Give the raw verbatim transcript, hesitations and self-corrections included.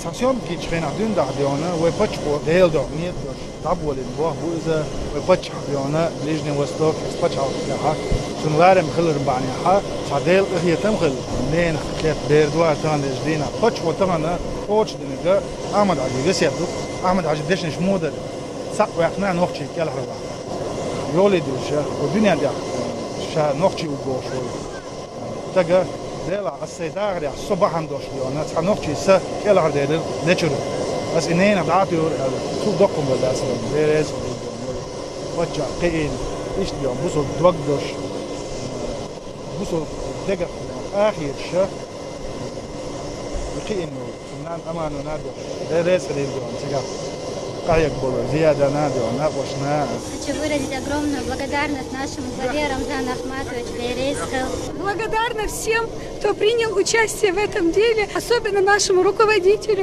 Цхьа съёмка йича хенахь дуьйна даха деана, вай паччахьо Делан дуьхьа нийят долуш дӀаболийна бохам бу иза, вай паччахьо деана, Ближний Восток, иза пачхьалкх тӀехь, шуна ларам хилар бахьанехь, цхьа Делан къинхетам хилла, ненах кхетта бер ду тахана дезачу дийнахь. Паччахьо тахана кхочушдинарг Ахьмад-Хьаьжин весет ду, Ахьмад-Хьаьжин дешнаш муха дара, цхьаъ ваьккхина нохчий кӀелхьарваккха. Йолий дуьйш, вай дуьнен тӀехь ша нохчий ву бохуш волу. Стага, Делахь, ас сайн дахарехь со бахьана долуш деана, цхьа нохчий сан кӀелхьардевлира лечуьра. Ас и ненах дӀа а туьйхира аьлла, цул доккха хӀума дац, Дела реза хуьлда. Паччахь кхиийна, иштта деана, бусалба дог долуш, бусалба дегах ахеташ, и кхиийна волу. Нана Аманана а дуьхьа. Дела реза хилийла дуьхьа цигахь къахьегна болу Зиядана а дуьхьа, накъошна а. Хочу выразить огромную благодарность нашему главе Рамзану Ахматовичу. Дела реза хила. Благодарна всем, кто принял участие в этом деле, особенно нашему руководителю.